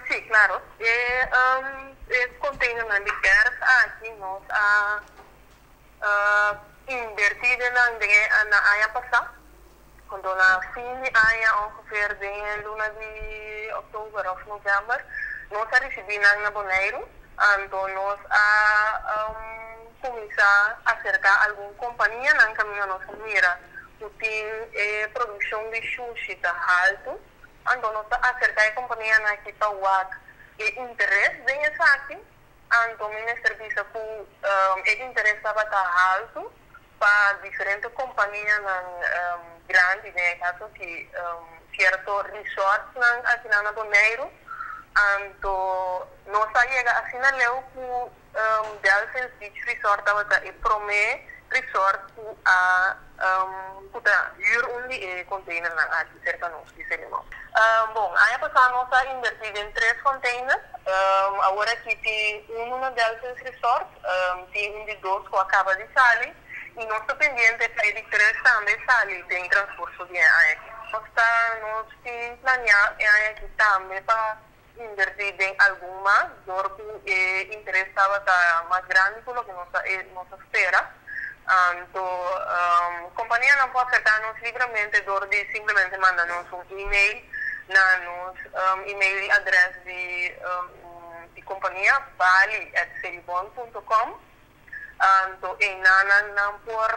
Sí, klaro. E containernan di pers aki nos a invertí den nan den na aña pasá. Anto na fin di aña, ongeveer den luna di òktober òf novèmber, nos a risibí nan na Boneiru. Anto nos a kuminsá aserká algun kompanianan kaminda nos a mira ku tin e produkshon di shushi ta haltu. Anto nos a aserká e kompanianan aki pa wak e interes den esaki. Anto mi mester bisa ku e interes tabata haltu pa diferente kompanianan grandi, den e kaso aki sierto resortsnan akinan na Boneiru. Anto nos a yega asina leu ku Delfins Beach Resort tabata e promé resort ku a ku ta hür un di e containernan aki serka nos di Selibon. Bon, aña pasá nos a invertí den tres container. Awor aki tin unu na Delfins Resort, tin un di dos ku a kaba di sali i nos ta pendiente pa e di tres tambe sali den transkurso di e aña aki. Nos ta nos tin planeá e aña aki tambe pa invertí den algun mas dor ku e interes tabata mas grandi ku loke nos a nos a spera. Anto kompanianan por aserká nos libremente dor di simplemente manda nos un email na nos email adrès di di kompania bali@selibon.com. Anto einan nan por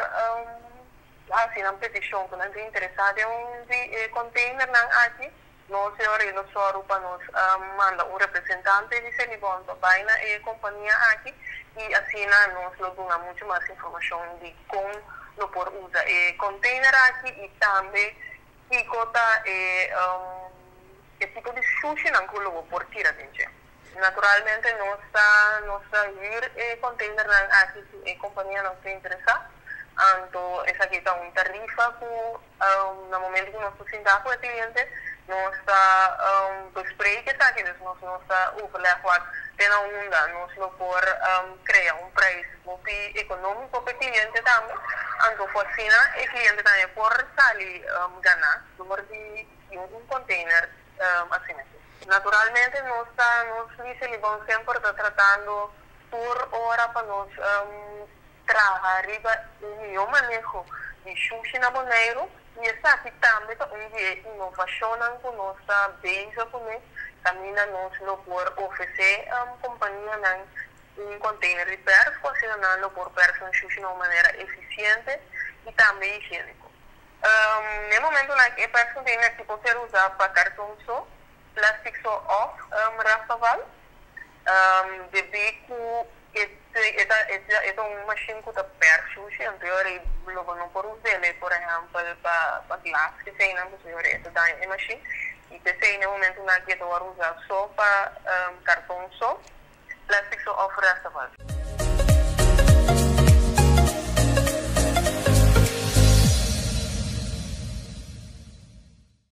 hasi nan petishon ku nan ta interesá den un di e containernan aki. Nos e ora lo sòru pa nos manda un representante di Selibon pa bai na e kompania aki i asina nos lo duna muchu mas informashon di kon lo por usa e container aki i tambe kiko ta e e tipo di shushinan ku lo bo por tira den dje. Naturalmente nos ta nos ta hür e containernan aki si e kompanianan ta interesá, anto esaki ta un tarifa ku na momento ku nos ta sinta ku e kliente, nos ta bespreek esaki, dus nos nos ta overleg wak te na unda nos lo por krea un prijs hopi ekonómiko pa e kliente tambe, anto ku asina e kliente tambe por sali ganá dor di tin un container asina aki. Naturalmente nos ta nos Lice Libon semper ta tratando tur ora pa nos traha riba un mihó maneho di shushi na Boneiru i esaki tambe ta un di e inovashonnan ku nos ta bezig kuné kaminda nos lo por ofresé kompanianan un container di pèrs ku asina nan lo por pèrs nan shushi na un manera efisiente i tambe higiéniko. Na e momentunan aki e pèrs container aki por ser usá pa karton so, plastic so òf restafval. Debí ku e ta e ta un mashin ku ta pèrs shushi, anto e ora ei lo bo no por us'el por ehèmpel pa glas eseinan pasobra e ora ei e ta daña e mashin. I p'esei na e momentunan aki e ta wòrdu usá so pa karton so, plastic so òf restafval.